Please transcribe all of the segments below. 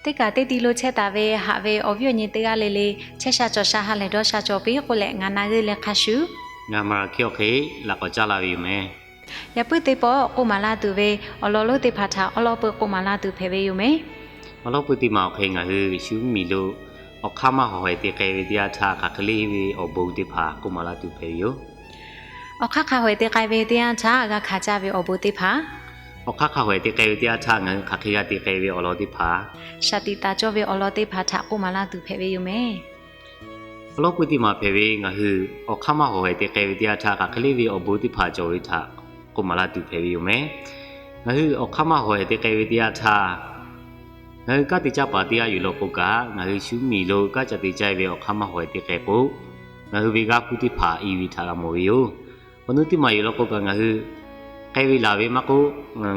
Teˇ kaꞈ teˇ ti lo chehˇ taˍ ve haꞈ ve awˬ viˉ awˬ nyi teˇ g'aˇ le le, chehˇ sha cawˬ sha ha lehˬ dawˇ sha cawˬ piˇ k'oˆ leh, ngaˬ na g'euˆ leh hk'a shuˍ, ngaˬ maˍ hkiˇ awˬ hk'e laꞈ k'awꞈ caˉ laˇ ve yoˬ meh. Yaꞈ puiˉ teˇ pawˆ k'oˆ maˍ laˇ tuˬ ve awˬ lawn lonˉ teˇ hpaˍ htaꞈ awˉ lawˉ peuˇ k'oˆ maˍ laˇ tuˬ hpehꞈ ve yoˬ meh. Awˬ lawn peuˇ teˇ maˬ awˬ hk'e ngaˬ hui shu mvuhˇ miˬ lo awˬ hk'aˇ maˇ hawˍ hawehˬ te k'ai ve teˇ yanˇ htaˇ, hk'aˬ hk'e le ve awˬ bon teˇ hpaˍ k'oˆ maˍ laˇ tuˬ hpehꞈ ve yoˬ. Awˬ hk'aˇ hk'a hawehˬ te k'ai ve teˇ yanˇ htaˇ g'a hkanˍ caˇ ve awˬ bon teˇ hpaˍ, awˬ hk'aˇ hk'a hawehˬ te k'ai ve teˇ yanˇ htaˇ ngaˬ hui hk'aˬ hk'e g'a te k'ai ve awˬ lawn teˇ hpaˍ, shaˍ tiꞈ taˍ cawˇ ve awˬ lawn teˇ hpaˍ htaꞈ k'oˆ maˍ laˇ tuˬ hpehꞈ ve yoˬ meh. Awˬ lawn peuˇ teˇ maˬ hpehꞈ ve, ngaˬ hui awˬ hk'aˇ maˇ hawˍ hawehˬ te k'ai ve teˇ yanˇ htaˇ hk'aˬ hk'e le ve awˬ bon teˇ hpaˍ cawˬ ve htaꞈ k'oˆ maˍ laˇ tuˬ hpehꞈ ve yoˬ meh. Ngaˬ hui awˬ hk'aˇ maˇ hawˍ hawehˬ te k'ai ve teˇ yanˇ htaˇ, ngaˬ hui kanˉ te caˇ paˍ teˇ g'aˇ yuˬ law k'o kaꞈ, ngaˬ hui shu mvuhˇ miˬ lo kanˉ ca te caˇ ve awˬ hk'aˇ maˇ hawˍ hawehˬ te k'ai k'o, ngaˬ hui ve g'aˇ hpu teˇ hpaˍ i ve htaꞈ g'a mawˬ ve yoˬ. Awˬ nu teˇ maˬ yuˬ law k'o kaꞈ, ngaˬ hui k'ai ve laˬ ve maˇ k'oˆ,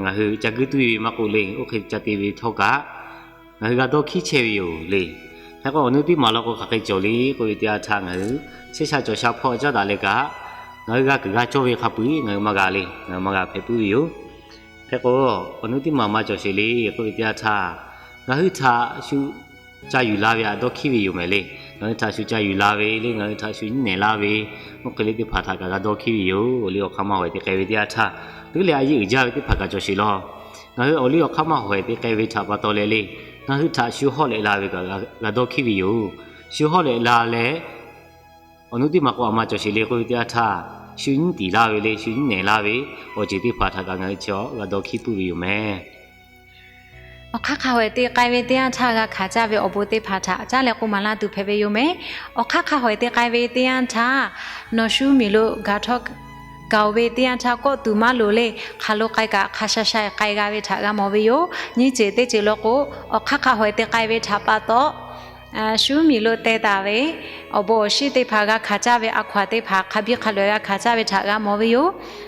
ngaˬ hui ca guiˇ tuiˇ ve maˇ k'oˆ le, oˇ hk'e ca te ve htawˇ kaꞈ, ngaˬ hui g'a dawˇ hkiˉ chehˇ ve yoˬ le. Hk'e k'o, awˬ nu teˇ maˬ law k'o hk'aˬ hk'e cawˬ le k'oˆ ve teˇ yanˇ htaˇ, ngaˬ hui chehˇ sha cawˬ sha hpawˇ caˉ daꞈ leh kaꞈ, ngaˬ hui g'a kuiˬ g'a cawˇ ve hk'a peu-eˬ ngaˬ hui maˇ g'a le, ngaˬ hui maˇ g'a hpehꞈ puiˉ ve yoˬ. Hk'e k'o, awˬ nu teˇ maˬ maˇ cawˬ sheˍ le k'oˆ ve teˇ yanˇ htaˇ, ngaˬ hui htaꞈ shu ca yuˬ la ve htaꞈ dawˇ hkiˉ ve yoˬ meh le. Ngaˬ hui htaꞈ shu ca yuˬ la ve le, ngaˬ hui htaꞈ shu nyiˉ nehˬ laˇ ve, oˇ hk'e le teˇ hpaˍ htaꞈ kaꞈ g'a dawˇ hkiˉ ve yoˬ. Awˬ liˇ awˬ hk'aˇ maˇ hawˍ hawehˬ te k'ai ve teˇ yanˇ htaˇ, teˇ g'aˇ le a yeˇ uiˍ jaˇ ve teˇ hpaˍ kaꞈ cawˬ sheˍ law. Ngaˬ hui awˬ liˇ awˬ hk'aˇ maˇ hawˍ hawehˬ te k'ai ve htaꞈ pa taw leh le, ngaˬ hui htaꞈ shu hawˉ lehꞈ la ve kaꞈ g'a dawˇ hkiˉ ve yoˬ. Shu hawˉ lehꞈ la leh, awˬ nu teˇ maˬ k'o a ma cawˬ sheˍ le k'oˆ ve teˇ yanˇ htaˇ, shu nyiˉ tiˍ laˇ ve le, shu nyiˉ nehˬ laˇ ve awˬ ceuˬ teˇ hpaˍ htaꞈ kaꞈ ngaˬ hui chi g'a dawˇ hkiˉ puiˉ ve yoˬ meh. Awˬ hk'aˇ hk'a hawehˬ te k'ai ve teˇ yanˇ htaˇ g'a hkanˍ caˇ ve awˬ bon teˇ hpaˍ htaꞈ caˉ leh k'oˆ maˍ laˇ tuˬ hpehꞈ ve yoˬ meh. Awˬ hk'aˇ hk'a hawehˬ te k'ai ve teˇ yanˇ htaˇ, nawˬ shu mvuhˇ miˬ lo gaˬ htawˇ gaˬ-oˬ ve teˇ yanˇ htaˇ kawˆ tuˬ maˇ loˍ le, hk'aˬ lo k'ai kaꞈ hk'a sha sha k'ai g'a ve htaꞈ g'a mawˬ ve yoˬ. Nyiˇ ceuˬ teˇ ceuˬ law k'o, awˬ hk'aˇ hk'a hawehˬ te k'ai ve htaꞈ pa taw, shu mvuhˇ miˬ lo teh taˍ ve awˬ bon awˬ shinˉ teˇ hpaˍ g'a hkanˍ caˇ ve a hkaw-anˬ teˇ hpaˍ hk'a biˇ hk'a loꞈ-e g'a hkanˍ caˇ ve htaꞈ g'a mawˬ ve yoˬ.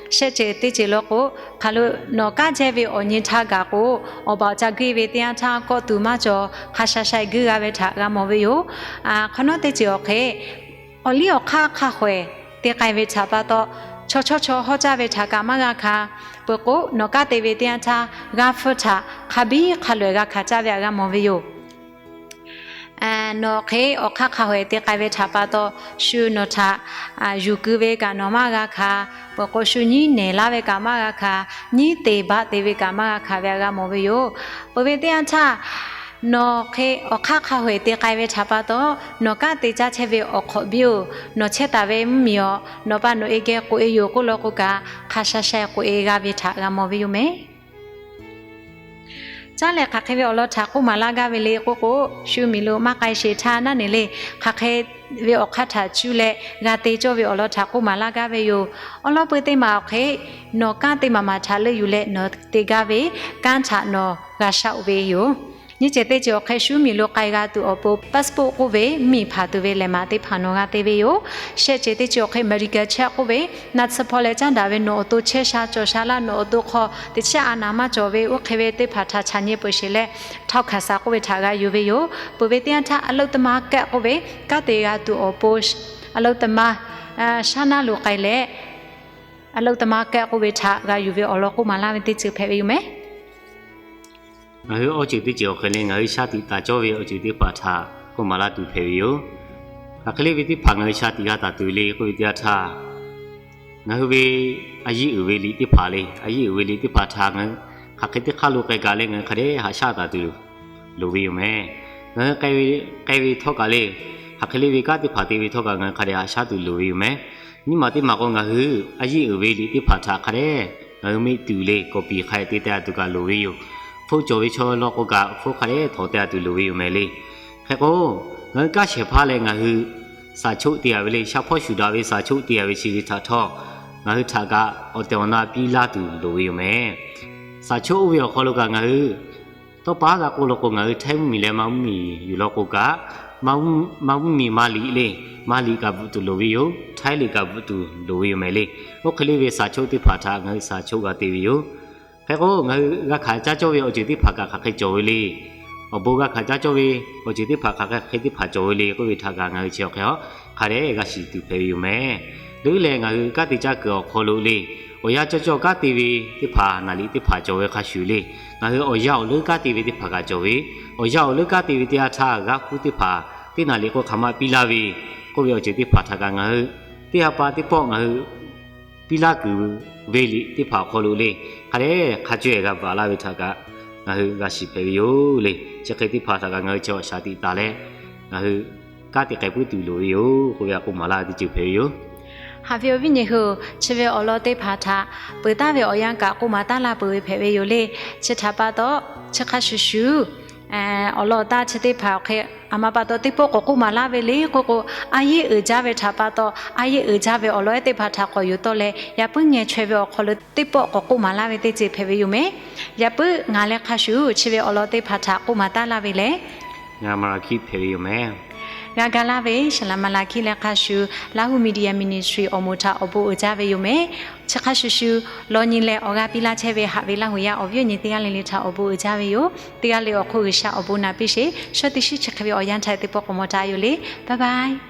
Shehˆ ceuˬ teˇ ceuˬ law k'o, hk'aˬ lo nawˬ kanˉ jehˇ ve awˬ nyi htaˇ gaˬ k'o, awˬ baˬ awˬ ca guiˇ ve teˇ yanˇ htaˇ kawˆ tuˬ maˇ cawˬ, hk'a sha sha guiˇ g'a ve htaꞈ g'a mawˬ ve yoˬ. Hk'awꞈ nawˉ teˇ ceuˬ awˬ hk'e, awˬ liˇ awˬ hk'aˇ hk'a hawehˬ te k'ai ve htaꞈ pa taw, chaw chawˇ chaw hawˉ caˇ ve htaꞈ kaꞈ maˇ g'a hkanˍ peuˬ k'o, nawˬ kanˉ te ve teˇ yanˇ htaˇ g'aˇ hpfuhˇ htaꞈ hk'a biˇ hk'a loꞈ-e g'a hkanˍ caˇ ve htaꞈ g'a mawˬ ve yoˬ. Nawˬ hk'e awˬ hk'aˇ hk'a hawehˬ te k'ai ve htaꞈ pa taw, shu nawˬ htaꞈ yuˬ keu ve kaꞈ nawˬ maˇ g'a hkanˍ peuˬ k'o, shu nyiˉ nehˬ laˇ ve kaꞈ maˇ g'a hkanˍ, nyiˉ te baˆ te ve kaꞈ maˇ g'a hkanˍ ve htaꞈ g'a mawˬ ve yoˬ. Peuˬ ve teˇ yanˇ htaˇ, nawˬ hk'e awˬ hk'aˇ hk'a hawehˬ te k'ai ve htaꞈ pa taw, nawˬ kanˉ te caˇ chehˇ ve awˬ hk'awꞈ biˇ-oˬ, nawˬ chehˇ taˍ ve mvuhˇ miˬ-oˬ, nawˬ pa nawˬ e geh k'oꞈ-e yoˬ k'oˆ law k'o kaꞈ, hk'a sha sha k'oꞈ-e g'a ve htaꞈ g'a mawˬ ve yoˬ meh. Caˉ leh hk'aˬ hk'e ve awˬ lawn htaꞈ k'oˆ maˍ laˇ gaˇ ve le k'oˆ k'o, shu mvuhˇ miˬ lo maˇ k'ai sheˍ htaˇ naˉ neˬ le, hk'aˬ hk'e ve awˬ hk'aˇ htaꞈ cuˇ leh g'a te cawˇ ve awˬ lawn htaꞈ k'oˆ maˍ laˇ gaˇ ve yoˬ. Awˬ lawn peuˇ teˇ maˬ awˬ hk'e, nawˬ kanˉ teˇ maˬ maˬ htaꞈ leuˆ yuˬ leh nawˬ te gaˇ ve kanˉ htaꞈ nawˬ g'a shaˆ-oꞈ ve yoˬ. Nyiˇ ceuˬ teˇ ceuˬ awˬ hk'e shu mvuhˇ miˬ lo k'ai g'a tuˬ awˬ pon passport k'oˆ ve mvuhˇ miˬ hpanˍ tuˬ ve lehˬ maˬ teˇ hpaˍ nawˬ g'a te ve yoˬ. Shehˆ ceuˬ teˇ ceuˬ awˬ hk'e medical check k'oˆ ve, naˆ tsuhˇ hpawˇ leh caˉ daꞈ ve nawˬ awˬ to chehˇ sha cawˬ sha laˇ, nawˬ awˬ to hk'aw teꞈ chiˉ a naˍ maˇ cawˬ ve oˇ hk'e ve teˇ hpaˍ htaꞈ chaꞈ nyi peuˬ sheˍ leh, ထောက်ခံစာ k'oˆ ve htaꞈ g'a yuˬ ve yoˬ. Peuˬ ve teˇ yanˇ htaˇ အလုပ်သမားကတ် k'oˆ ve, kanˉ te g'a tuˬ awˬ pon အလုပ်သမား shaˉ naˉ lo k'ai leh, အလုပ်သမားကတ် k'oˆ ve htaꞈ g'a yuˬ ve awˬ lawn k'oˆ maˍ laˇ ve teˇ ceuˬ hpehꞈ ve yoˬ meh. Ngaˬ hui awˬ ceuˬ teˇ ceuˬ awˬ hk'e le, ngaˬ hui shaˉ tiꞈ taˍ cawˇ ve awˬ ceuˬ teˇ hpaˍ htaꞈ k'oˆ maˍ laˇ tuˬ hpehꞈ ve yoˬ. Hk'aˬ hk'e le ve teˇ hpaˍ ngaˬ hui shaˉ tiꞈ g'a taˍ tuˬ le k'oˆ ve teˇ yanˇ htaˇ, ngaˬ hui ve a yiˇ uiˍ ve liꞈ teˇ hpaˍ le, a yiˇ uiˍ ve liꞈ teˇ hpaˍ htaꞈ ngaˬ hui hk'aˬ hk'e teˇ hk'aˇ lo k'ai kaꞈ le, ngaˬ hui hk'a dehꞈ haꞈ shaˉ taˍ tuˬ loˍ ve yoˬ meh. Ngaˬ hui k'ai ve htawˇ kaꞈ le, hk'aˬ hk'e le ve kanˉ teˇ hpaˍ te ve htawˇ kaꞈ ngaˬ hui hk'a dehꞈ haꞈ shaˉ tuˬ loˍ ve yoˬ meh. Nyiˇ maˬ teˇ maˬ k'o, ngaˬ hui a yiˇ uiˍ ve liꞈ teˇ hpaˍ htaꞈ hk'a dehꞈ ngaˬ hui meˆ tuˬ le, ကော်ပီ hk'a dehꞈ te teh a tuˬ kaꞈ loˍ ve yoˬ. Hpfuhˆ cawˬ ve chaw law k'o kaꞈ, hpfuhˆ hk'a dehꞈ htawnˍ teh a tuˬ loˍ ve yoˬ meh le. Hk'e k'o, ngaˬ hui kanˉ shehˍ hpaˇ leh ngaˬ hui စာချုပ် te a ve le, shaˉ hpawˇ shuˍ daꞈ ve စာချုပ် te a ve chi ve htaꞈ htawˇ, ngaˬ hui htaꞈ kaꞈ awˬ tehˬ awˬ na piˇ laˇ tuˬ loˍ ve yoˬ meh. စာချုပ် oˇ ve awˬ hk'aw lo kaꞈ ngaˬ hui tawˇ pa g'a k'oˆ law k'o, ngaˬ hui Htaiˇ mvuhˇ miˬ leh Manˇ mvuhˇ miˬ yuˬ law k'o kaꞈ, Manˇ mvuhˇ miˬ Manˇ liꞈ le, Manˇ liꞈ kaꞈ bvuhꞈ tuˬ loˍ ve yoˬ. Htaiˇ liꞈ kaꞈ bvuhꞈ tuˬ loˍ ve yoˬ meh le. Oˇ hk'e le ve စာချုပ် teˇ hpaˍ htaꞈ ngaˬ hui စာချုပ် g'a te ve yoˬ. Hk'e k'o, ngaˬ hui g'a hkanˍ caˇ cawˇ ve awˬ ceuˬ teˇ hpaˍ kaꞈ hk'aˬ hk'e cawˬ ve le. Awˬ bon g'a hkanˍ caˇ cawˇ ve awˬ ceuˬ teˇ hpaˍ hk'aˬ hk'e teˇ hpaˍ cawˬ ve le k'oˆ ve htaꞈ kaꞈ ngaˬ hui chi awˬ hk'e a hk'a dehꞈ g'a shiˍ tuˬ hpehꞈ ve yoˬ meh. Leuˉ leh ngaˬ hui kanˉ te caˇ kuiˬ awˬ hk'aw lo le, Awˬ yanˇ cawˇ cawˇ kanˉ te ve teˇ hpaˍ, naˍ liꞈ teˇ hpaˍ cawˬ ve hk'a shuˍ le. Ngaˬ hui awˬ yanˇ awˬ leuˉ kanˉ te ve teˇ hpaˍ kaꞈ cawˬ ve, awˬ yanˇ awˬ leuˉ kanˉ te ve teˇ yanˇ htaˇ g'aˇ hkuˇ teˇ hpaˍ teˇ naˍ liꞈ k'o hk'aˬ ma piˇ laˇ ve k'oˆ ve awˬ ceuˬ teˇ hpaˍ htaꞈ kaꞈ ngaˬ hui teˇ ha pa teˇ pawˆ ngaˬ hui piˇ laˇ kuiˬ ve liꞈ teˇ hpaˍ awˬ hk'aw lo le, hk'a dehꞈ hk'a caweh g'a bvuhꞈ laˇ ve htaꞈ kaꞈ ngaˬ hui g'a shiˍ hpehꞈ ve yoˬ le. Chi hk'e teˇ hpaˍ htaꞈ kaꞈ ngaˬ hui chi awˬ shaˍ tiꞈ taˍ leh, ngaˬ hui kanˉ te k'ai puiˉ tuˬ loˍ ve yoˬ k'oˆ ve htaꞈ k'oˆ maˍ laˇ ve teˇ ceuˬ hpehꞈ ve yoˬ. Haꞈ ve awˬ viˉ nyi hui-oˬ, chi ve awˬ lawn teˇ hpaˍ htaꞈ peuˬ taˍ ve awˬ yanˇ kaꞈ k'oˆ maˍ taˍ laˇ peuˬ ve hpehꞈ ve yoˬ le. Chi htaꞈ pa taw, chi hk'a shuˍ shuˍ awˬ lawn taˇ chi teˇ hpaˍ awˬ hk'e aˬ ma pa taw teˇ pawˆ k'awꞈ k'oˆ maˍ laˇ ve le k'oˆ k'o, a yehˉ uiˍ jaˇ ve htaꞈ pa taw, a yehˉ uiˍ jaˇ ve awˬ lawn ehˉ teˇ hpaˍ htaꞈ k'awꞈ yuˬ tawˆ leh, yaꞈ puiˉ ngeh chaweh ve awˬ hk'aw lo teˇ pawˆ k'awꞈ k'oˆ maˍ laˇ ve teˇ ceuˬ hpehꞈ ve yoˬ mehˍ. Yaꞈ puiˉ ngaˬ leh hk'a shuˍ chi ve awˬ lawn teˇ hpaˍ htaꞈ k'oˆ maˍ taˍ laˇ ve lehˬ, ngaˬ Maˍlaˍhkiˆ hpehꞈ ve yoˬ mehˍ. G'a ga laˇ ve Saˍlaˍ Maˍlaˍhkiˆ leh hk'a shuˍ, Laˇ huˍ Media Ministry awˬ moˍ htaꞈ awˬ bon uiˍ jaˇ ve yoˬ mehˍ. Chi hk'a shuˍ shuˍ, lawˬ nyi leh awˬ g'aˇ piˇ laˇ chehˇ ve haꞈ ve Laˇ huˍ yaˇ awˬ viˉ awˬ nyi teˇ g'aˇ le le htaꞈ awˬ bon uiˍ jaˇ ve yoˬ. Teˇ g'aˇ le awˬ hk'oˆ G'uiˬsha awˬ bon naꞈ piˇ sheˍ. Shaw teˇ shiˉ chi hk'e ve awˬ yanˇ htaꞈ teˇ pawˆ k'awꞈ mawˬ taˍ yoˬ le. Bye bye.